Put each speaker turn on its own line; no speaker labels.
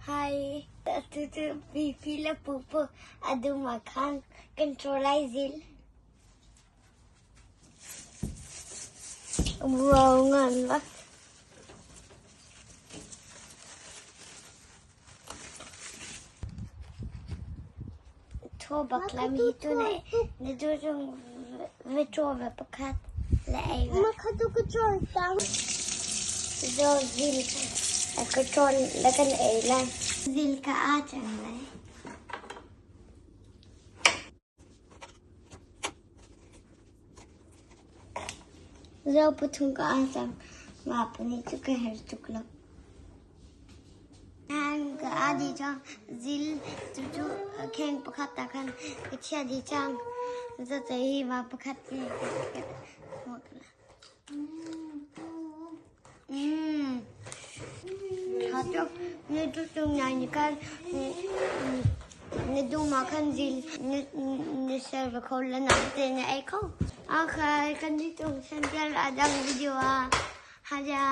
Hai tu tu pipi le pupu a dum ah khan kan ṭawl lai zil. Wow ngan bak. Thaw bak lam hi tu na na du zong va ṭaw ve pakhat le ei ve. Zo zil ka ṭawn le kan ei lai. Zil ka aa cang lai. Zo pathum ka aa cang. Mah pahnih cu ka herh tuk lo. Ka aa dih cang. Zil cucu kheng pakhat ah khan ka chiah dih cang. Zace hi mah pakhat hi Ṭha tuk. Na duhtung nai nih khan na dum ah khan zil na ser ve kho le naute na ei kho. Okay, kan duhtung san a dang video ah. Haja.